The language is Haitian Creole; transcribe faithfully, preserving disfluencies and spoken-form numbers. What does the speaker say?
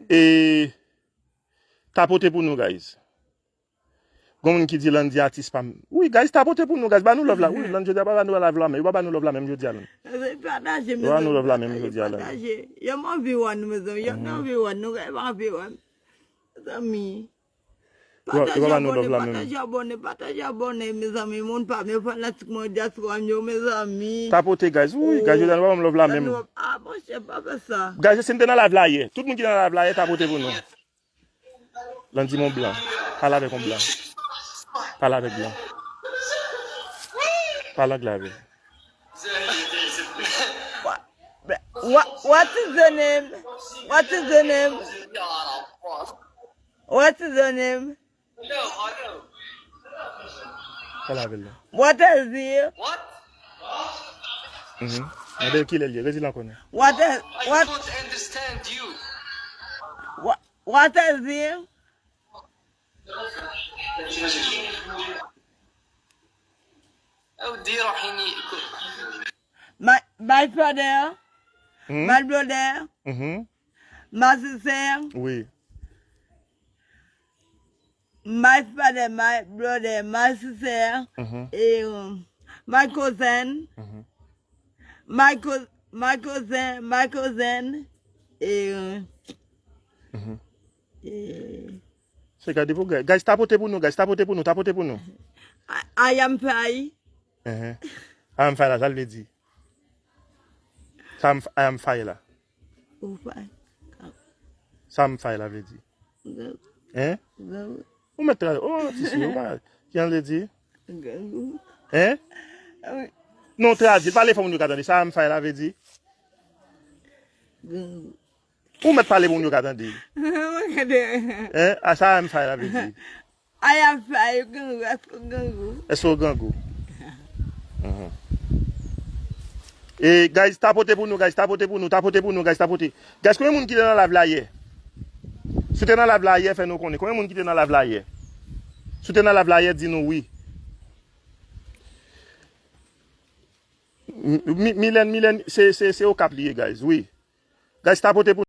E tapote pou nou, guys. Gon moun ki di Landy atis pa m. Wi, guys, tapote pou nou, guys. Ba nou love la. Wi, Landy jodi a pa ba nou love la menm. Yo pa ba nou love la menm jodi a, Landy. Pataje, mezanmi. Yo pa ba nou love la menm jodi a, Landy. Pataje. Yo m anvi wè nou, mezanmi. Yo m anvi wè nou. Yo pa anvi wè m. Mezanmi. Yo pa ba nou love la menm. Pataje, abòne, pataje, abòne, pataje, abòne, mezanmi. Moun pa m yo, fanatik mwen, dyaspora m yo, mezanmi. Tapote, guys. Wi, guys, jodi a nou pa ba m love la menm. Ah, monchè, pa fè sa. Guys, si n te nan live la yè. Tout moun ki nan live la yè, tapote pou nou. Landy, mon blan. Pale avèk yon blan. Pale avèk blan. Pale anglè avè l. What, what, what is your name? What is your name? What is your name? Pale avè l la. What is it? Mhm. Mande l kilè l ye. Redi l ankò non. What is, what? What, what is it? My, my father, hmm? My brother, mhm, my sister, wi. My father, my brother, my sister, mhm, e, um, my cousin, mhm, my cou-, my cousin, my cousin, e, um, mhm, e, se gade pou guys, guys, tapote pou nou, guys, tapote pou nou, tapote pou nou. I, I am fine. Ehe. I am fine la, sa l vle di? Sa m, I am fine la. Ou fine. Sa m fine la vle di? Gangou. Hein? Gangou. Ou mèt tradui. Oh, ti sou, ou pa. Ki jan l vle di? Gangou. Hein? Ah wi. Non, tradui. Pale fò moun yo ka tande. Sa I am fine la vle di? Gangou. Ou mèt pale pou moun yo ka tande. Mwen gade. Hein? A sa I am fine la vle di? I am fine, gangou, èske w gangou? Èske w gangou? Mhm. E, guys, tapote pou nou, guys, tapote pou nou, tapote pou nou, guys, tapote. Guys, konbyen moun ki te nan live la yè? Si w te nan live la yè, fè nou konnen. Konbyen moun ki te nan live la yè? Si w te nan live la yè, di nou wi. Mi-, Mi-, Milèn, Milèn, se, se, se Okap li ye, guys, wi. Guys, tapote pou